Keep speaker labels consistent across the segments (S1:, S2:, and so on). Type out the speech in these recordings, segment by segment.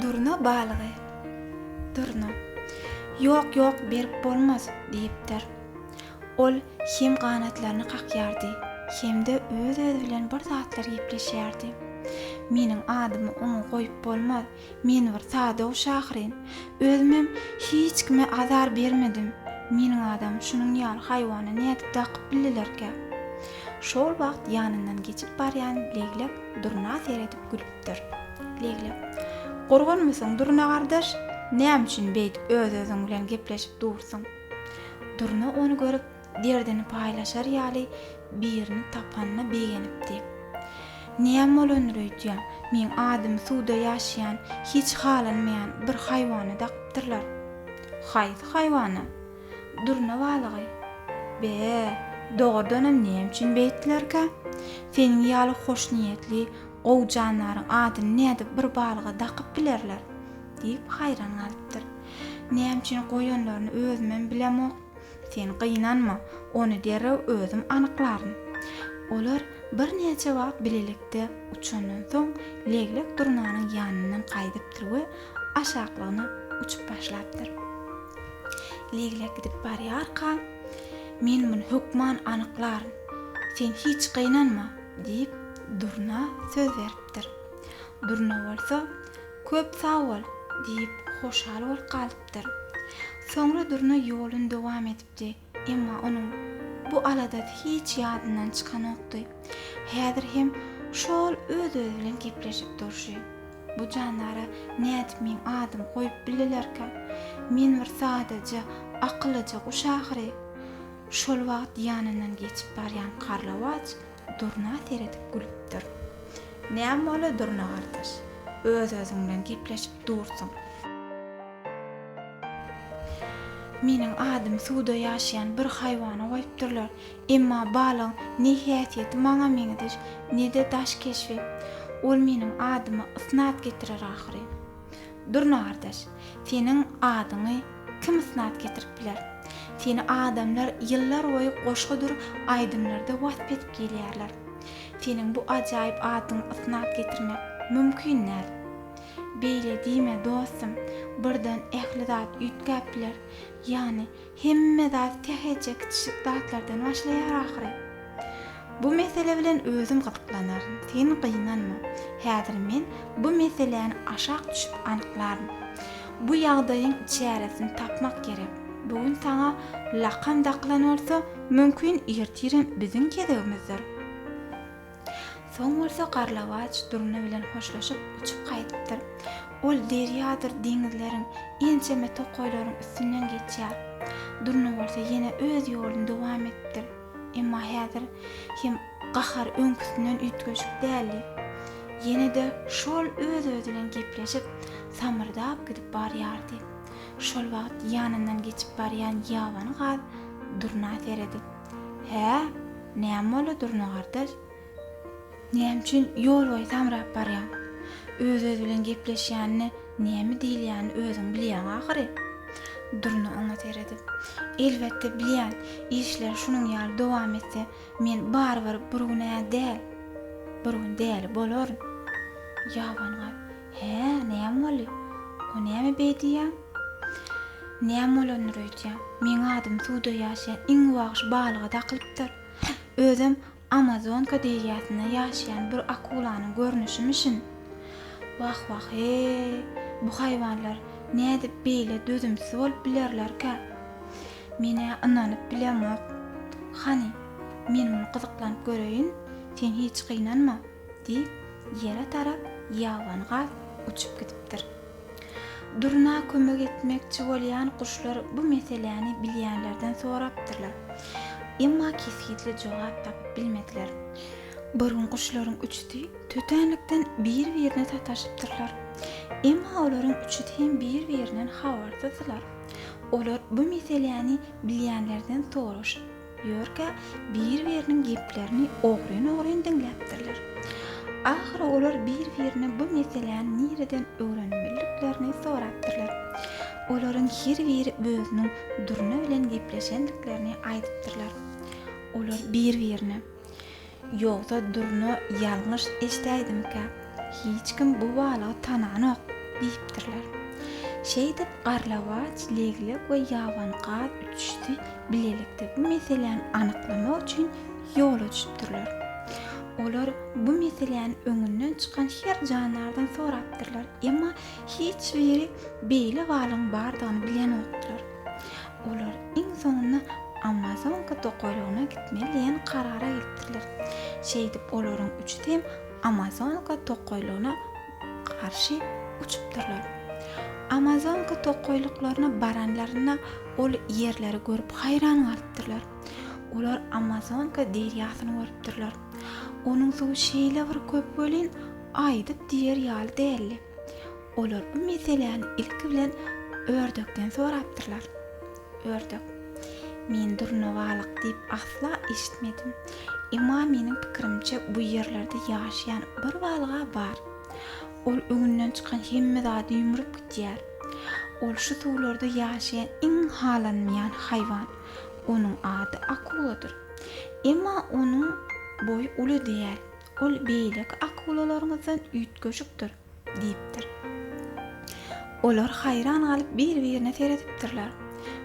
S1: Durna balygy. Durna. Ýok, ýok, berip bolmaz, diýipdir. Ol hem ganatlaryny kakýardy, hem-de öz-özi bilen bir zatlar gepleşýärdi. Meniň adymy oňa goýup bolmaz, men bir sada guş ahyryn. Özümem hiç kime azar bermedim. Meniň adamy şunuň ýaly haýwana nädip dakyp bildilerkä? Şol wagt ýanyndan geçip barýan leglek durna seredip gülüpdir. Leglek, Gurgunmysyň, durna gardaş? Näme üçin beýdip öz-özüň bilen gepleşip dursuň? Durna ony görüp, derdini paýlaşar ýaly birini tapanyna begenipdi. Näme bolandyr öýdýäň, meň adymy suwda ýaşaýan, hiç halanmaýan bir haýwana dakypdyrlar. Haýsy haýwana? Durna balygy. Be, dogrudanam näme üçin beýtdilerkä? Seniň ýaly hoşniýetli, gowy jandaryň adyny nädip bir balyga dakyp bilerler? Diýip haýran galypdyr. Näme üçin goýanlaryny özümem bilemok. Sen gynanma, ony derrew özüm anyklaryn. Olar birnäçe wagt bilelikde uçandan soň, leglek durnanyň ýanyndan gaýdypdyr we aşaklygyna uçup başlapdyr. Leglek gidip barýarka, Men muny hökman anyklaryn. Sen hiç gynanma, diýip, durna söz beripdir. Durna bolsa, Köp sag bol! diýip, hoşal bolup galypdyr. Soňra Durna ýoluny dowam edipdi, emma onuň bu aladasy hiç ýadyndan çykanokdy. Häzir hem şol öz-özi bilen gepleşip durşy. Bu jandara nädip meň adymy goýup bildilerkä? Men bir sadaja, akyllyja guş ahyry. Şol wagt ýanyndan geçip barýan garlawaç Durna seredip gülüpdir. Näme boldy, Durna gardaş? Öz-özüň bilen gepleşip dursuň. Meniň adymy suwda ýaşaýan bir haýwana goýupdyrlar. Emma balygyň ne häsiýeti maňa meňzeş, ne-de daş keşbi. Ol meniň adyma ysnat getirer ahyry. Durna gardaş, seniň adyňy kim ysnat getirip biler? Seni adamlar ýyllar boýy goşgudyr aýdymlarda wasp edip gelýärler. Seniň bu ajaýyp adyňy ysnat getirmek mümkin däl. Beýle diýme, dostum, birden ähli zat üýtgäp biler. Ýagny, hemme zat sähelçe kiçijik zatlardan başlaýar ahyry. Bu mesele bilen özüm gyzyklanaryn, sen gynanma. Häzir men bu meseläni aşak düşüp anyklaryn. Bu ýagdaýyň çäresini tapmak gerek. Bu gün saňa lakam dakylan bolsa, mümkin ertirem biziň gezegimizdir. Soň bolsa garlawaç durna bilen hoşlaşyp uçup gaýdypdyr. Ol derýadyr deňizleriň, ençeme tokaýlaryň üstünden geçýär. Durna bolsa ýene öz ýoluny dowam edipdir. Emma häzir hem gahary öňküsinden üýtgeşik däldi. Ýene-de şol öz-özi bilen gepleşip, samyrdap gidip barýardy. Şol wagt ýanyndan geçip barýan ýabany gaz durna seredip, Hä, näme boldy, durna gardaş? Näme üçin ýol boýy samrap barýaň? Öz-özi bilen gepleşýänine näme diýilýänini özüň bilýäň ahyry. Durna oňa seredip, Elbetde bilýän, işler şunuň ýaly dowam etse, men barybir bir gün-ä däl, bir gün däli bolaryn. Ýaban gaz, Hä, näme boldy? O näme beý diýýäň? Näme bolandyr öýdýäň? Meň adym suwda ýaşaýan iň wagşy balyga dakylypdyr. Özem Amazonka derýasynda ýaşaýan bir akulanyň görnüşimişin. Wah-wah-eý, bu haýwanlar nädip beýle dözümsiz bolup bilerlerkä? Men-ä ynanyp bilemok. Hany, men muny gyzyklanyp göreýin, sen hiç gynanma, diýip, ýere tarap ýabany gaz uçup gidipdir. Durna kömek etmekçi bolýan guşlar bu meseläni bilýänlerden sorapdyrlar. Emma kesgitli jogap tapyp bilmediler. Bir gün guşlaryň üçüsi tötänlikden bir-birine sataşypdyrlar. Emma olaryň üçüsi hem bir-birinden habarsyzdylar. Olar bu meseläni bilýänlerden soraşyp ýörkä, bir-biriniň geplerini ogryn-ogryn diňläpdirler. Ahyry olar bir-birine bu meseläni nireden öwrenmeliliklerini sorapdyrlar. Olaryň her biri özüniň durna bilen gepleşendiklerini aýdypdyrlar. Olar bir-birine, Ýogsa durna ýalňyş eşidäýdimikä? Hiç kim bu balygy tananok. Diýipdirler. Şeýdip, garlawaç, leglek we ýabany gaz üçüsi bilelikde bu meseläni anyklamak üçin ýola düşüpdirler. Olar bu meseläni öňünden çykan her jandardan sorapdyrlar, emma hiç biri beýle balygyň bardygyny bilenokdylar. Olar iň soňunda Amazonka tokaýlygyna gitmeli diýen karara gelipdirler. Şeýdip, olaryň üçüsi hem Amazonka tokaýlygyna garşy uçupdyrlar. Amazonka tokaýlyklaryna baranlarynda ol ýerleri görüp haýran galypdyrlar. Olar Amazonka derýasyny görüpdirler. Onuň suwy şeýle bir köp welin, aýdyp diýer ýaly däldi. Olar bu meseläni ilki bilen ördekden sorapdyrlar. Ördek, Men durna balyk diýip asla eşitmedim. Emma meniň pikirimçe bu ýerlerde ýaşaýan bir balyg-a bar. Ol öňünden çykan hemme zady ýumrup gidýär. Ol şu suwlarda ýaşaýan iň halanmaýan haýwan. Onuň ady akuladyr. Emma onuň boýy uly däl. Ol beýleki akulalaryňyzdan üýtgeşikdir. Diýipdir. Olar haýran galyp bir-birine seredipdirler.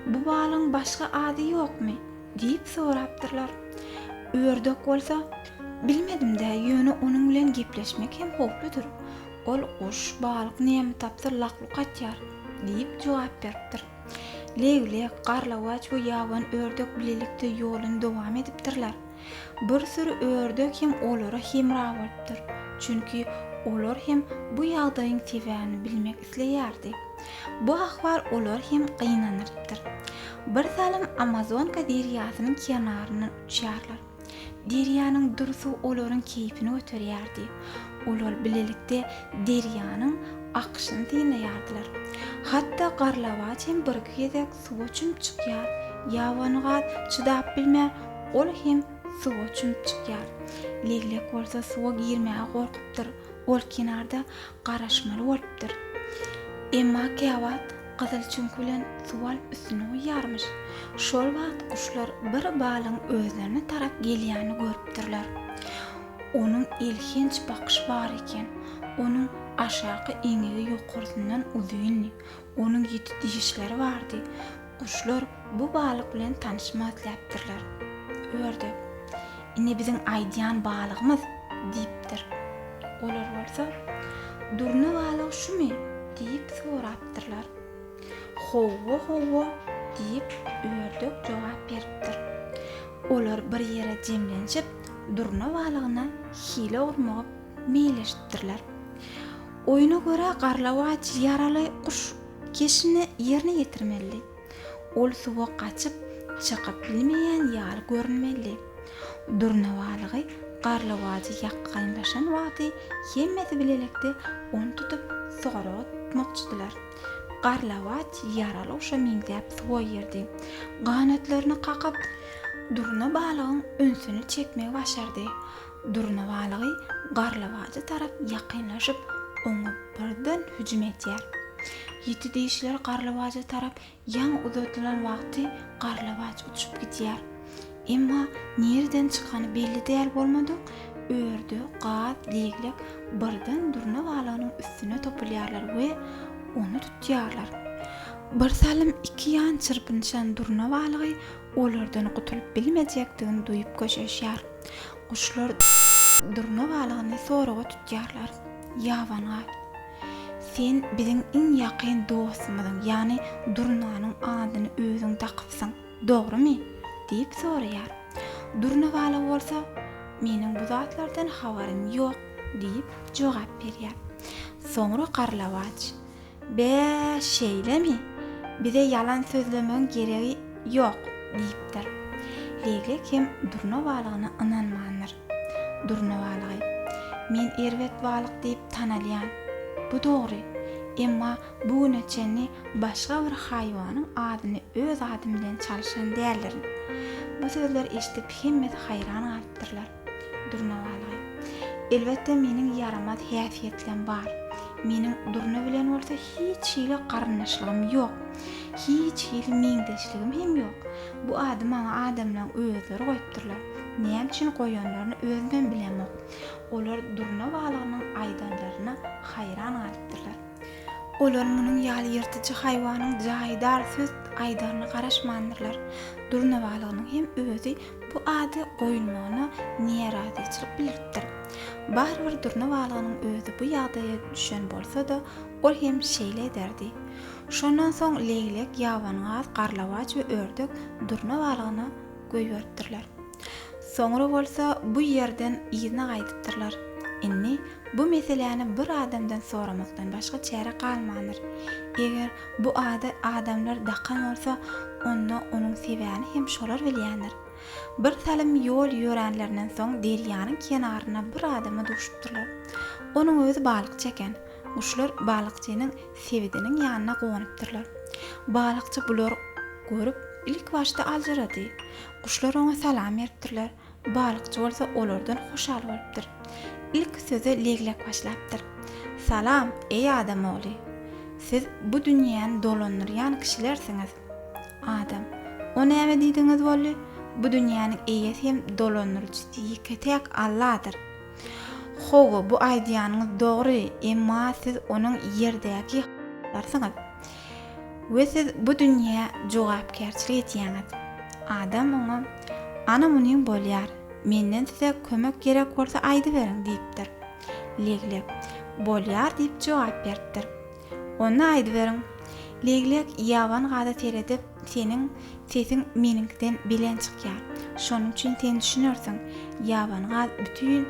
S1: Bu balygyň başga ady ýokmy? diýip sorapdyrlar. Ördek bolsa, Bilmedim-dä, ýöne onuň bilen gepleşmek hem howpludyr. Ol guş, balyk näme tapsa lak-luk atýar, diýip jogap beripdir. Leglek, garlawaç we ýabany ördek bilelikde ýoluny dowam edipdirler. Bir süri ördek hem olara hemra bolupdyr. Çünki olar hem bu ýagdaýyň sebäbini bilmek isleýärdi. Bu ahwal olary hem gynandyrypdyr. Bir salym Amazonka derýasynyň kenaryndan uçýarlar. Derýanyň dury suwy olaryň keýpini göterýärdi. Olar bilelikde derýanyň akyşyny synlaýardylar. Hatda garlawaç hem birki gezek suwa çümüp çykýar. Ýabany gaz çydap bilmän, ol hem suwa çümüp çykýar. Leglek bolsa suwa girmäge gorkupdyr, ol kenarda garaşmaly bolupdyr. Emma käwagt gyzyl çüňki bilen suw alyp üstüne guýýarmyş. Şol wagt guşlar bir balygyň özlerine tarap gelýänini görüpdirler. Onuň elhenç bakyşy bar eken. Onuň aşaky eňegi ýokarsyndan uzyndy. Onuň ýiti dişleri bardy. Guşlar bu balyk bilen tanyşmak isläpdirler. Ördek, Ine biziň aýdýan balygymyz! diýipdir. Olar bolsa, Durna balygy şumy? diýip sorapdyrlar. Howwa, howwa, diýip, ördek jogap beripdir. Olar bir ýere jemlenişip, durna balygyna hile gurmagy meýilleşipdirler. Oýna görä garlawaç ýaraly guş keşini ýerine ýetirmelidi. Ol suwa gaçyp, çykyp bilmeýän ýaly görünmelidi. Durna balygy garlawajy ýakynlaşan wagty hemmesi bilelikde ony tutup soraga tutmakçydylar. Garlawaç ýaraly guşa meňzäp suwa girdi. Ganatlaryny kakyp, durna balygyň ünsüni çekmegi başardy. Durna balygy garlawaja tarap ýakynlaşyp, oňa birden hüjüm edýär. Ýiti dişleri garlawaja tarap ýaňy uzadylan wagty garlawaç uçup gidýär. Emma nireden çykany belli däl bolmadyk ördek, gaz, leglek birden durna balygynyň üstüne topulýarlar we ony tutýarlar. Birsalym iki ýan çyrpynşan durna balygy olardan gutulyp bilmejekdigini duýup köşeşýär. Guşlar durna balygyny soraga tutýarlar. Ýaban gaz. Sen biziň iň ýakyn dostumyzyň, ýagny durnanyň adyny özüň dakypsyň, dogrumy? diýip soraýar. Durna balygy bolsa, Meniň bu zatlardan habarym ýok diýip jogap berýär. Soňra garlawaç, Bä, şeýlemi? Bize ýalan sözlemegiň geregi ýok, diýipdir. Leglek hem durna balygyna ynanmandyr. Durna balygy, Men erbet balyk diýip tanalýan. Bu dogry. Emma bu güne çenli başga bir haýwanyň adyny öz adym bilen çalşan däldirin. Bu sözleri eşidip hemmesi haýran galypdyrlar. Durna balygy. Elbetde meniň ýaramaz häsiýetlem bar. Meniň durna bilen bolsa hiç hili garyndaşlygym ýok. Hiç hili meňzeşligim hem ýok. Bu ady maňa adamlaň özleri goýupdyrlar. Näme üçin goýanlaryny özümem bilemok. Olar durna balygynyň aýdanlaryna haýran galypdyrlar. Olar munuň ýaly ýyrtyjy haýwanyň jaýdar söz aýdaryna garaşmandyrlar. Durna balygynyň hem özi bu ady goýulmagyna närazyçylyk bildiripdir. Barybir durna balygynyň özi bu ýagdaýa düşen bolsa-da, ol hem şeýle ederdi. Şondan soň leglek, ýabany gaz, garlawaç we ördek durna balygyna goýberipdirler. Soňra bolsa bu ýerden yzyna gaýdypdyrlar. Indi bu meseläni bir adamdan soramakdan başga çäre galmandyr. Eger bu ady adamlar dakan bolsa, onda onuň sebäbini hem şolar bilýändir. Bir salym ýol ýöränlerinden soň derýanyň kenarynda bir adama duşupdyrlar. Onuň özi balykçy eken. Guşlar balykçynyň sebediniň ýanyna gonupdyrlar. Balykçy bulary görüp, ilkibaşda aljyrady. Guşlar oňa salam beripdirler. Balykçy bolsa olardan hoşal bolupdyr. Ilki söze leglek başlapdyr. Salam, eý adam ogly! Siz bu dünýäni dolandyrýan kişilersiňiz. Adam, O näme diýdigiňiz boldy? Bu dünýäniň eýesi hem dolandyryjysy ýeke-täk Alladyr. Hawa, bu aýdýanyňyz dogry, emma siz onuň ýerdäki h-larysyňyz we siz bu dünýä jogapkärçilik edýäňiz. Adam oňa, Ana munyň bolýar, menden size kömek gerek bolsa aýdyberiň diýipdir. Leglek, Bolýar diýip jogap beripdir. Onda aýdyberiň. Leglek ýaban gaza seredip, Seniň sesiň meniňkiden belent çykýar. Şonuň üçin sen düşünersiň. Ýaban gaz bütin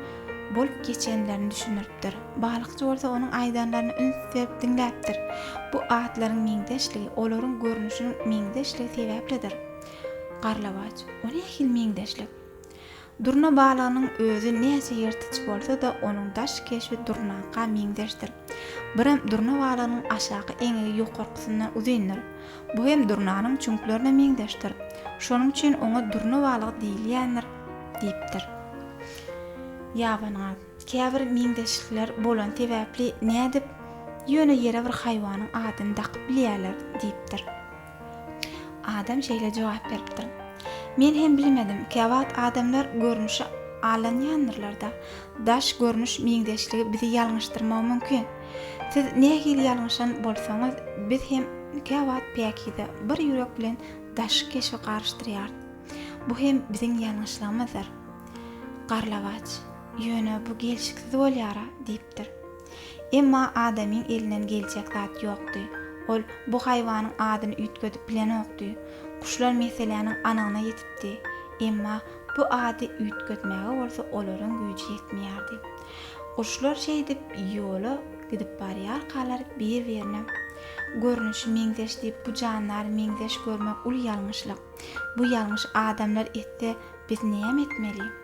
S1: bolup geçenlerini düşündiripdir. Balykçy bolsa onuň aýdanlaryny üns berip diňläpdir. Bu atlaryň meňzeşligi olaryň görnüşiniň meňzeşligi sebäplidir. Garlawaç, O nähili meňzeşlik? Durna balygynyň özi näçe ýyrtyjy bolsa-da, onuň daş keşbi durnaňka meňzeşdir. Birem durna balygynyň aşaky eňegi ýokarkysyndan uzyndyr. Bu hem durnanyň çüňklerine meňzeşdir. Şonuň üçin oňa durna balygy diýilýändir diýipdir. Ýabany gaz. Käbir meňzeşlikler bolany sebäpli nädip ýöne ýere bir haýwanyň adyny dakyp bilýärler diýipdir. Adam şeýle jogap beripdir. Men hem bilmedim, käwagt adamlar görnüşe aldanýandyrlar-da. Daş görnüş meňzeşligi bizi ýalňyşdyrmagy mümkin. Siz nähili ýalňyşan bolsaňyz, biz hem käwagt päkize bir ýürek bilen daşky keşbi garyşdyrýarys. Bu hem biziň ýalňyşlygymyzdyr. Garlawaç, Ýöne bu gelşiksiz bolýar-a, diýipdir. Emma adamyň elinden geljek zat ýokdy. Ol bu haýwanyň adyny üýtgedip bilenokdy. Guşlar meseläniň anygyna ýetipdi. Emma bu ady üýtgetmäge bolsa olaryň güýji ýetmeýärdi. Guşlar şeýdip ýola gidip barýarkalar bir-birine, Görnüşi meňzeş diýip bu jandary meňzeş görmek uly ýalňyşlyk. Bu ýalňyş adamlar etse biz näme etmeli?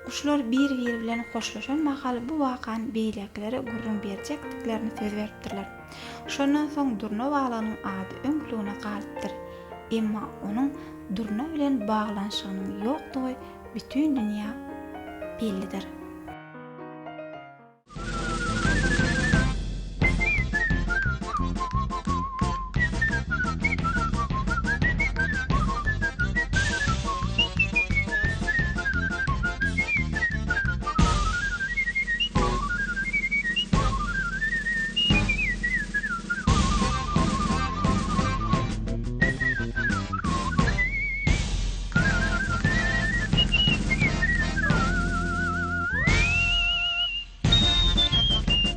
S1: Guşlar bir-biri bilen hoşlaşan mahaly bu wakany beýlekilere gürrüň berjekdiklerini söz beripdirler. Şondan soň durna balygynyň ady öňküligine galypdyr. Emma onuň durna bilen baglanyşygynyň ýokdugy bütin dünýä bellidir.